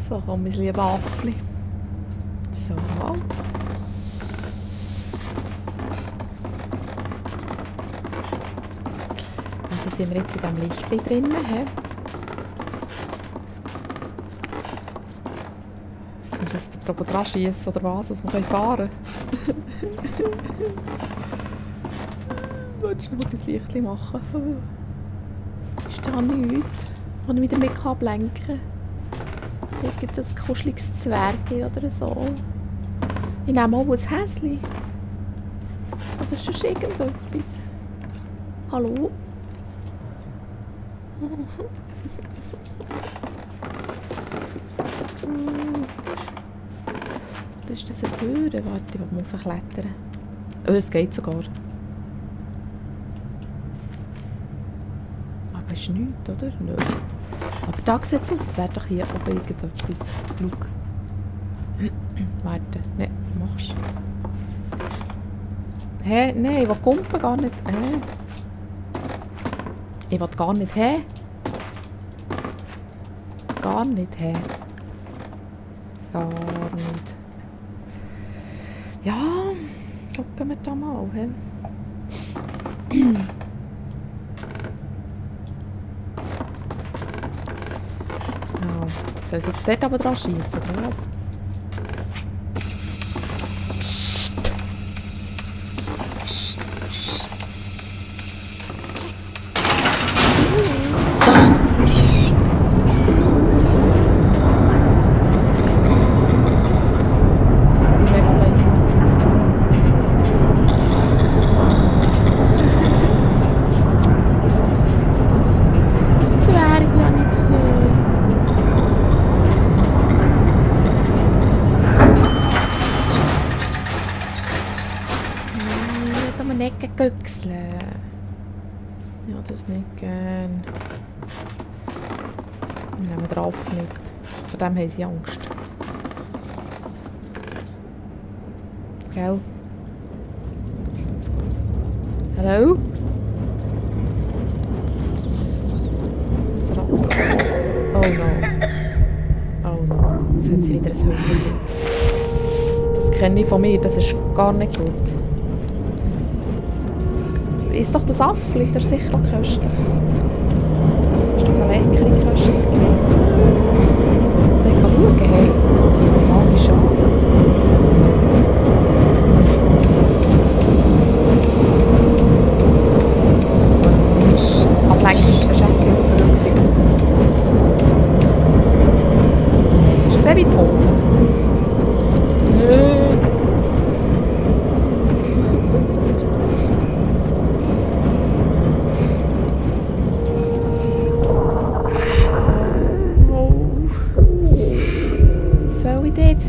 So, komm, mein lieber Affli. So. Also sind wir jetzt in diesem Lichtchen drin. Sollen wir das da oben dran schiessen oder was, dass wir fahren können? Willst du noch das Lichtchen machen? Ist da nichts? Kann ich wieder mit ablenken? Gibt es ein kuscheliges Zwergchen oder so? Ich nehme auch ein Häschen. Oder sonst irgendetwas. Hallo? Das ist das eine Tür? Warte, ich will mal verklettern. Oh, es geht sogar. Aber es ist nichts, oder? Nö. Aber da sieht es aus, es wäre doch hier oben irgendetwas. Schau. Warte, ne, machst du. Hä? Nein, ich will kumpen gar nicht. Ich will gar nicht. Hä? Gar nicht. Hä? Gar nicht. Ja, schauen wir da mal. Hä? Soll ich jetzt dort aber dran schiessen, oder was? Göchseln. Ja, das nicht gern. Wir nehmen drauf nicht. Von dem haben sie Angst. Gell? Hallo? Oh no. Oh no. Jetzt haben sie wieder ein Hündchen. Das kenne ich von mir, das ist gar nicht gut. Ist doch das Affli, das ist sicher auch köstlich. Das ist doch eine leckere köstlich. Dann kann schauen, hey, das zieht mich magisch an. So, Ablenkungsverschäftigung berücksichtigt. Hast du gesehen, wie toll?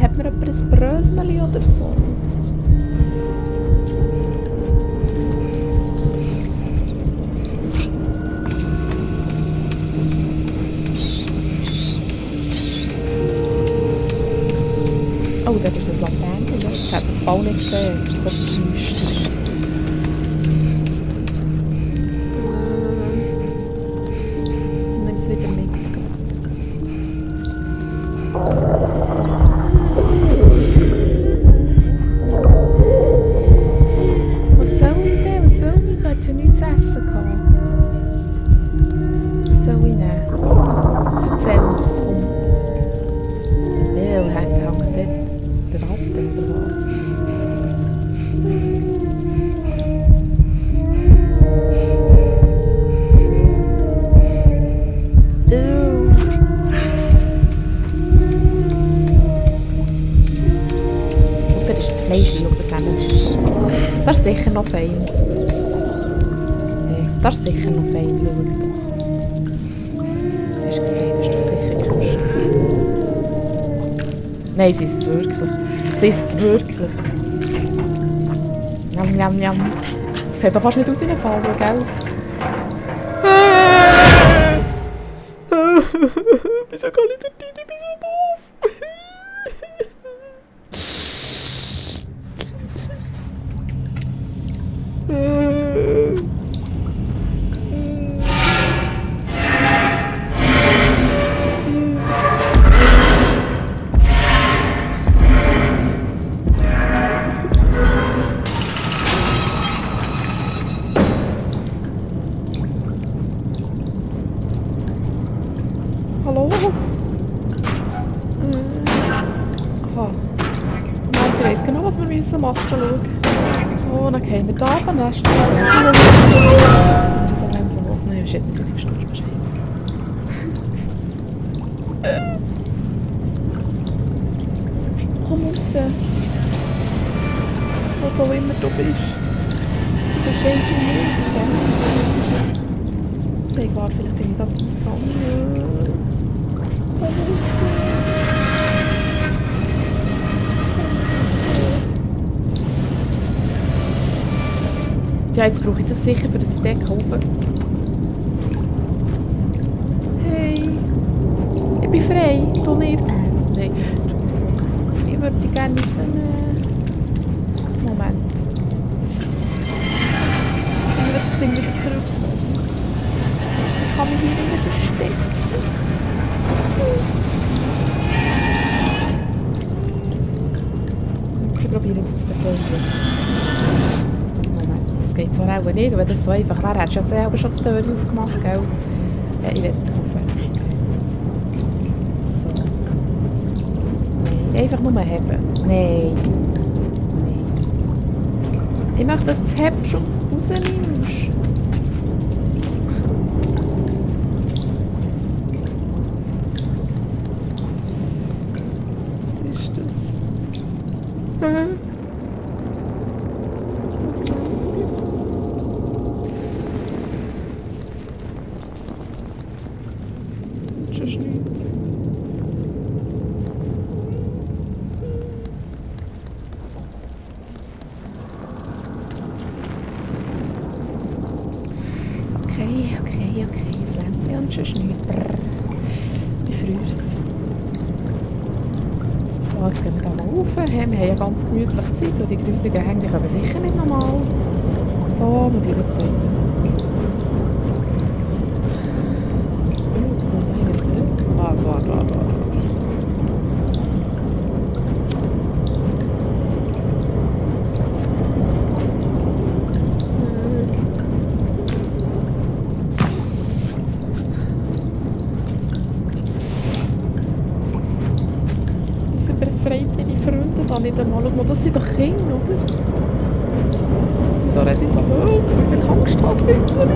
Hat mir jemand ein Brösmeli oder so? Oh, das ist ein Laterne. Ich habe den Bau nicht gesehen. Das ist so getäuscht. Nimm es wieder mit. Das ist sicher noch fein. Nee, das ist sicher noch fein. Schau doch. Hast du gesehen, das ist doch sicher köstlich. Nein, sie ist es wirklich. Sie ist es wirklich. Njam, njam, njam. Das sieht doch fast nicht aus wie ein Fall, gell? Wieso kann ich da rein? Ich bin so doof. machen, schau. So, dann gehen wir da runter, dann ist das. Sind wir so langsam los? Nein, shit, wir sind nicht gestorben, scheiße. Komm raus. Was auch immer du bist. Du bist eins im Mund. Sag, warte, vielleicht finde ich da dran. Komm raus. Ja, jetzt brauche ich das sicher, für das ich den kaufe. Hey. Ich bin frei. Du nicht. Nein. Ich würde gerne wissen. Moment. Ich will das Ding wieder zurückkommen. Ich kann mich hier nicht verstecken. Ich probiere jetzt zu befreien. Das geht zwar auch nicht, wenn das so einfach wäre, hättest du ja selber schon die Tür aufgemacht, gell? Ja, ich werde drauf. So. Nein, einfach nur heben. Nein. Nein. Ich möchte, dass du das hebst und es rausnimmst. Was ist das? Okay, das Lämpchen und sonst nichts. Wie friert es? So, jetzt gehen wir da mal rauf. Hey, wir haben ja ganz gemütlich Zeit und die grusigen Hänge kommen sicher nicht nochmal. So, wir bleiben jetzt drin. Da kommt da hinten. Ah, so, warte. Befreit ihre Freunde da nicht einmal. Schau mal, das sind doch Kinder, oder? Wieso rede ich so hoch? Wie viel Angst hast du jetzt nicht?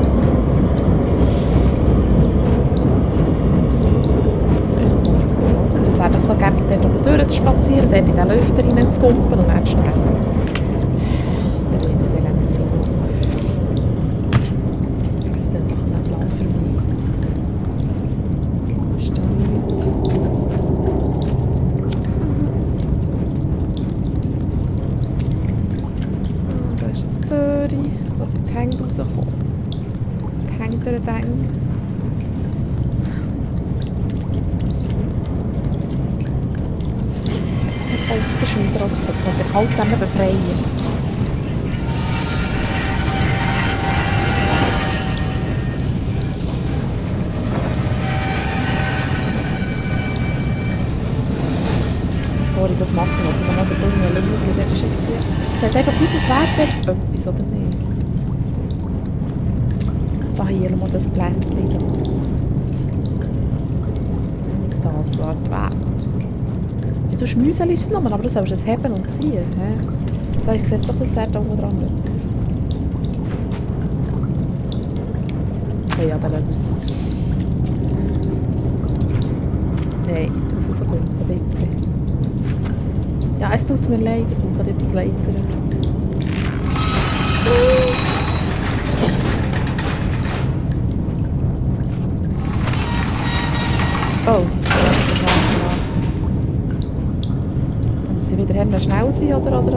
Das wäre doch so gerne mit dort um die Tür zu spazieren, dort in den Lüfter rein zu kumpen und dann sterben. Dann wird das Elend wieder los. Das ist dann doch ein Plan für mich. Ist da nichts? Da sind die Hänge rausgekommen. Die Hänge der Deng. Jetzt kein Holzenschneider oder so. Ich kann den Holz zusammen befreien. Bevor ich das mache, muss ich noch den Blumen schauen. Es sieht einfach aus, als wäre dort etwas, oder nicht? Da hier mal das Blättchen. Das war die Welt. Ja, du Müsli ist es noch, aber du sollst es heben und ziehen. He? Da sieht es doch aus, als wäre da oben dran etwas. Okay, ja, dann lassen wir es. Nein, drauf aufgehen, bitte. Ja, es tut mir leid, ich brauche jetzt das Leiter. Oh, das war klar. Dann muss ich wieder schnell sein oder habe ich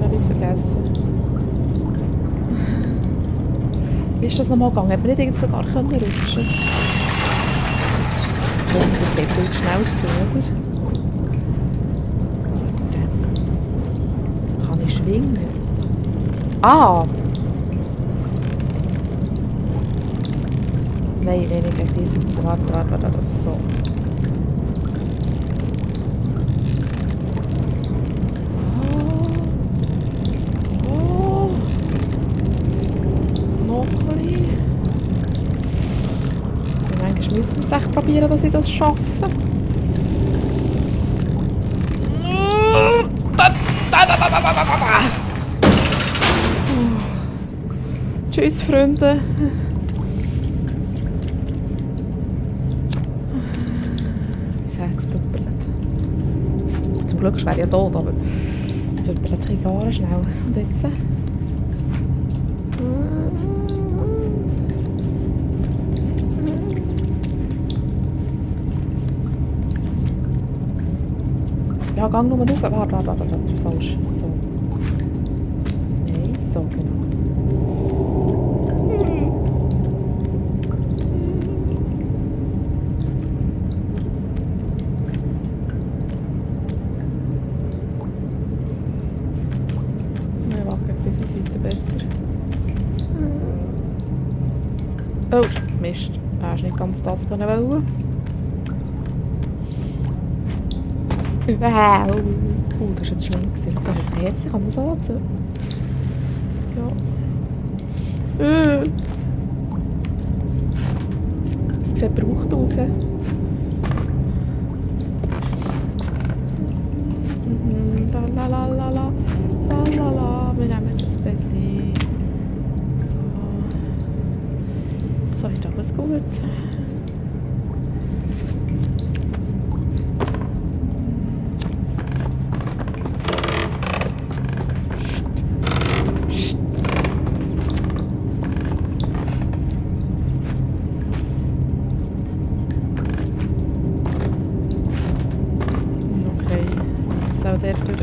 etwas vergessen? Wie ist das nochmal gegangen? Hat man nicht irgendwie sogar rutschen können? Das geht viel schnell zu, oder? Kann ich schwingen? Ah! Nein, nicht gegen diese. Warte, so. Oh. Noch ein bisschen. Manchmal müssen wir es echt probieren, dass ich das schaffe. Tschüss, Freunde. Mein Herz püppelt. Zum Glück wäre ich ja tot, aber es püppelt ein bisschen gar schnell. Und jetzt? Ja, gang nur rauf. Warte. Falsch. So. Nein, so genau. Nein, warte, auf dieser Seite besser. Oh, Mist. Hast nicht ganz das wollen. Wow. Das ist jetzt schlimm gewesen. Da ist ein Herz, ich kann das anziehen. Ja. Es sieht gebraucht aus. Lalalala. Wir nehmen jetzt das Bettchen. So. So ist alles gut. Der durch.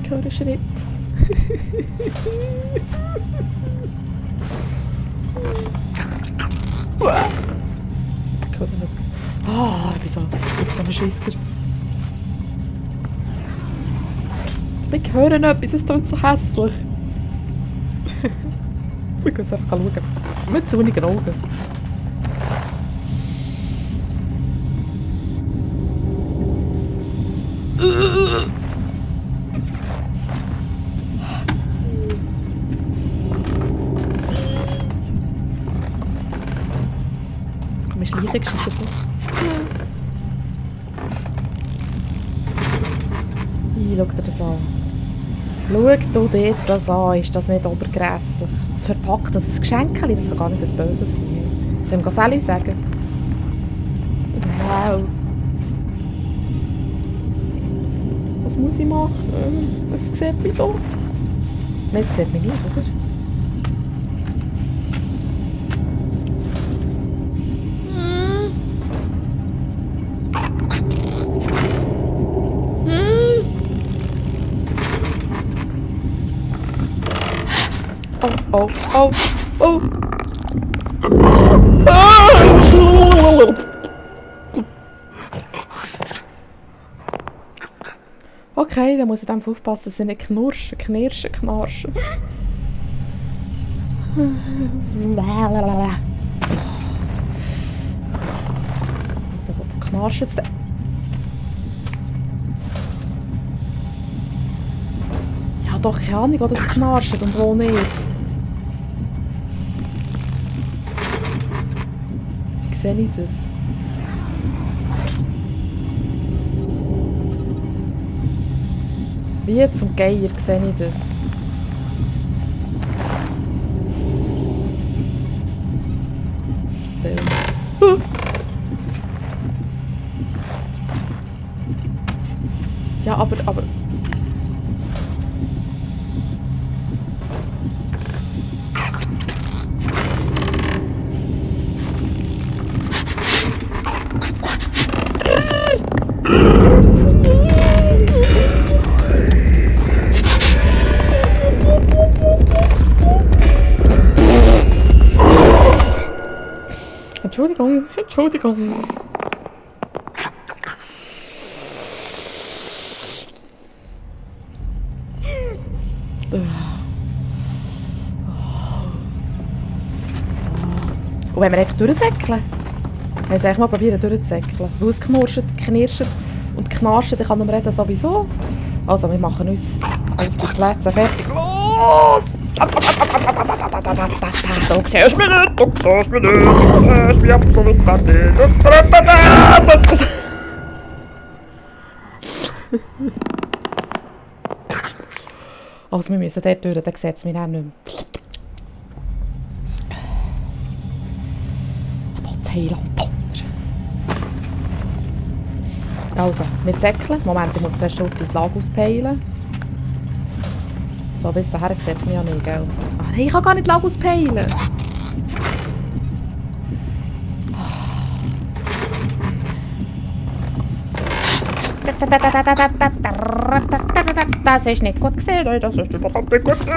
Ich höre einen Schritt. Ich höre etwas. Ich bin so ein Schisser. Ich höre etwas, es tut so hässlich. Wir können jetzt einfach schauen. Mit sonnigen Augen. Komm, ich schleiche geschickt. Schau dir das an. Schau dir das an, ist das nicht obergrässlich? Das verpackt, das ist ein Geschenk, das kann gar nicht das Böses sein. Soll ich Sally sagen? Wow. Was muss ich machen? Was sieht mich da? Nein, das sieht mich nicht, oder? Oh. Okay, dann muss ich einfach aufpassen, dass sie nicht knirschen. Also, wo knarschen jetzt denn? Ja, doch, keine Ahnung, wo das knarscht und wo nicht. Wie sehe ich das? Wie zum Geier sehe ich das? Erzähl das. Ja, aber... Entschuldigung. Und wenn wir einfach durchsäckeln? Haben sie eigentlich mal probieren durchzusäckeln? Weil es knirscht und knarscht, dann kann man reden sowieso. Also, wir machen uns auf die Plätze fertig. Los! Du siehst mich nicht, du siehst mich nicht, du siehst mich absolut gar nicht. Also, wir müssen dort durch, dann sieht es mich auch nicht mehr. Heiland. Also, wir säckeln. Moment, ich muss zuerst die Lage auspeilen. So, bis dahin sieht es mich ja nicht, gell? Ah nein, ich kann gar nicht die Lage auspeilen. Das ist nicht gut gesehen, das ist überhaupt nicht gut gesehen.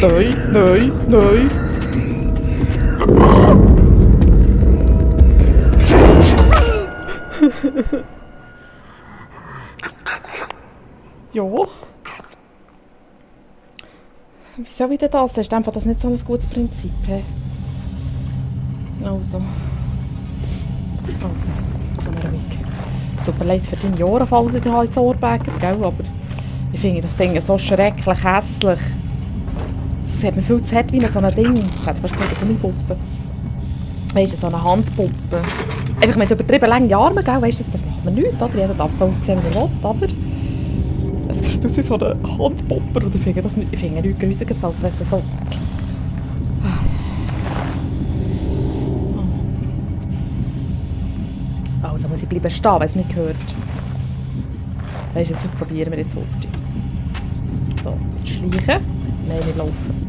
Nein, nein, nein. Ja. Wieso wieder das? Das ist einfach das nicht so ein gutes Prinzip. He? Also, kommen wir ruhig. Es tut mir leid für deine Ohren, falls ich dir ins Ohr bäge, gell? Aber ich finde das Ding so schrecklich hässlich. Es sieht mir viel zu hart wie so ein Ding. Ich hätte fast gesagt, eine Gummipuppe. Weißt du, so eine Handpuppe. Einfach mit übertrieben langen Armen, gell? Weißt du, das macht man nichts, oder? Jeder darf so aussehen, wie er will, aber es sieht aus wie so eine Handpuppe. Und ich finde nichts gruseliger, als wenn es so... Also muss ich bleiben stehen, wenn es nicht hört. Weißt du, das probieren wir jetzt heute. So, jetzt schleichen. Nein, nicht laufen.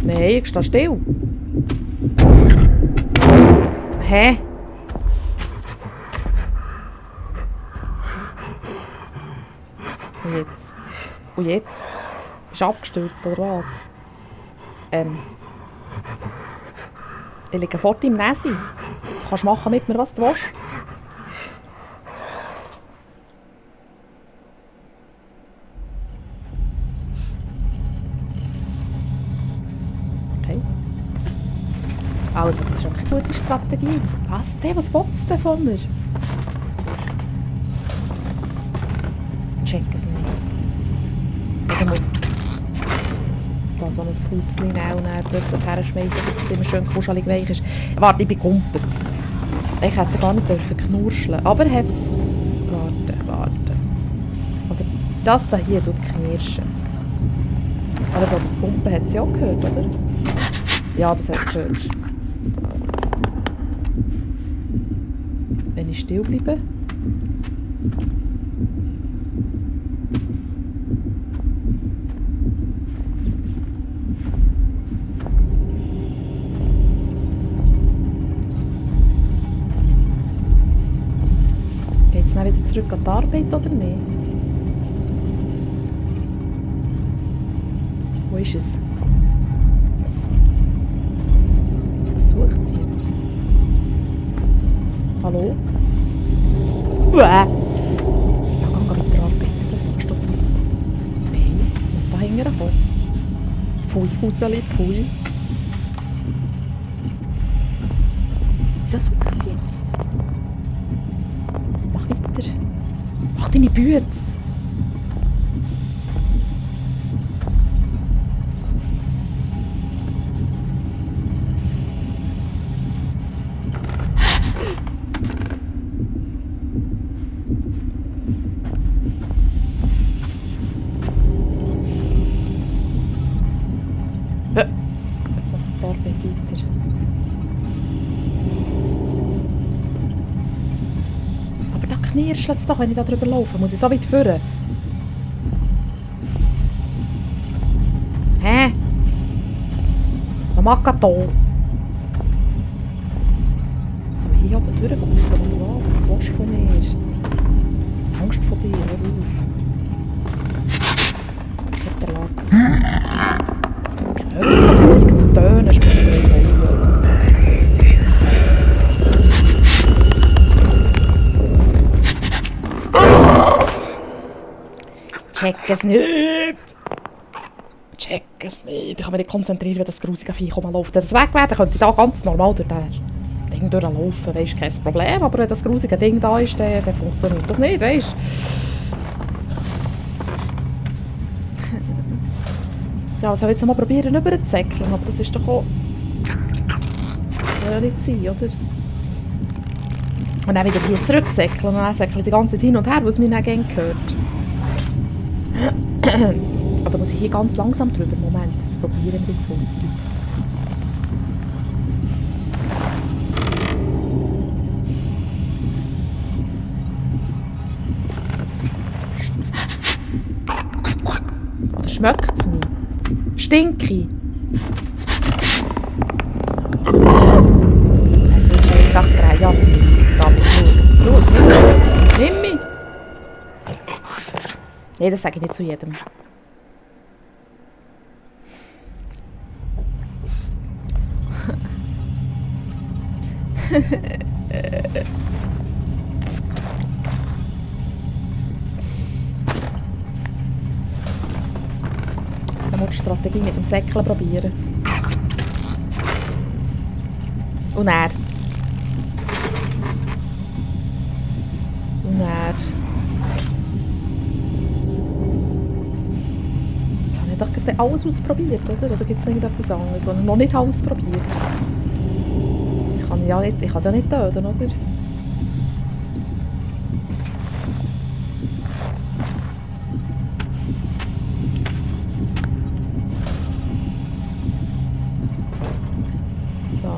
Nein, ich stehe still. Hä? Und jetzt? Und jetzt? Bist du abgestürzt, oder was? Ich liege fort im Näsi. Du kannst machen mit mir, was du willst. Okay. Also, das ist schon eine gute Strategie. Was willst du denn von mir? Ich check es nicht. Oder muss da so ein Pupsli nehmen und dann das herschmeißen, dass es immer schön kuschelig weich ist. Warte, ich bin gumpet. Ich hätte sie gar nicht dürfen knurscheln. Aber hat es... Warte. Oder das da hier tut knirschen. Aber ich glaube, das Gumpen hat sie auch gehört, oder? Ja, das hat es gehört. Wenn ich still bleibe... Geht es dann wieder zurück an die Arbeit, oder nicht? Wo ist es? Was sucht sie jetzt? Hallo? Ja, geh weiter arbeiten, das machst du nicht. Nein, nicht da hinten kommen. Pfui, Huseli, pfui. Wieso sucht sie jetzt? Mach weiter. Mach deine Bütze. Jetzt macht es die Arbeit weiter. Aber da knirscht es doch, wenn ich da drüber laufe. Muss ich so weit führen? Hä? Was macht da? Soll ich hier oben durchgucken oder was? Was willst du von mir? Angst vor dir, hör auf. verlässt. Hör auf, so Musik zu tönen, Spitze. Check es nicht! Check es nicht! Ich kann mich nicht konzentrieren, wenn das grusige Vieh läuft. Wenn das weg wäre, dann könnte ich da ganz normal durch das Ding durchlaufen. Weisst, kein Problem. Aber wenn das grusige Ding da ist, dann funktioniert das nicht, weisst. Ja, soll ich jetzt mal probieren, rüber zu säckeln, aber das ist doch auch... Das kann ja nicht sein, oder? Und dann wieder hier zurücksäckeln und dann säckeln die ganze Zeit hin und her, was mir dann gerne gehört. Oder muss ich hier ganz langsam drüber? Moment, jetzt probieren wir jetzt runter. Oder schmeckt es mir? Stinky! Das ist einfach drei Jahre. Schau, nimm mich! Nein, das sage ich nicht zu jedem. Ich muss die Strategie mit dem Säckeln probieren. Und er. Und er. Jetzt habe ich doch gerade alles ausprobiert, oder? Oder gibt es noch etwas anderes? Sondern noch nicht alles probiert. Ich kann es ja nicht töten, oder? So.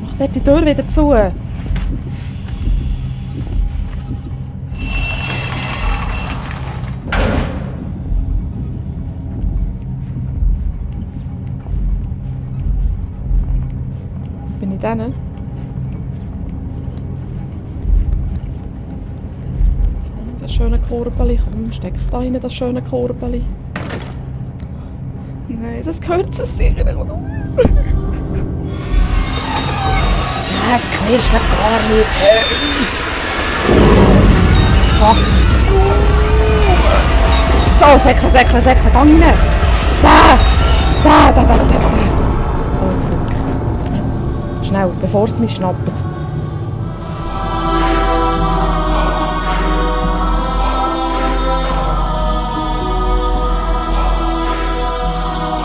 Mach dort die Tür wieder zu. Bin ich denen? So, das schöne Korbeli. Komm, steck es da rein, das schöne Korbeli. Nein, das gehört zu sicher. Das knirscht gar nicht. Fuck. So, säckeln, geh rein. Da. Oh, fuck. Schnell, bevor es mich schnappt.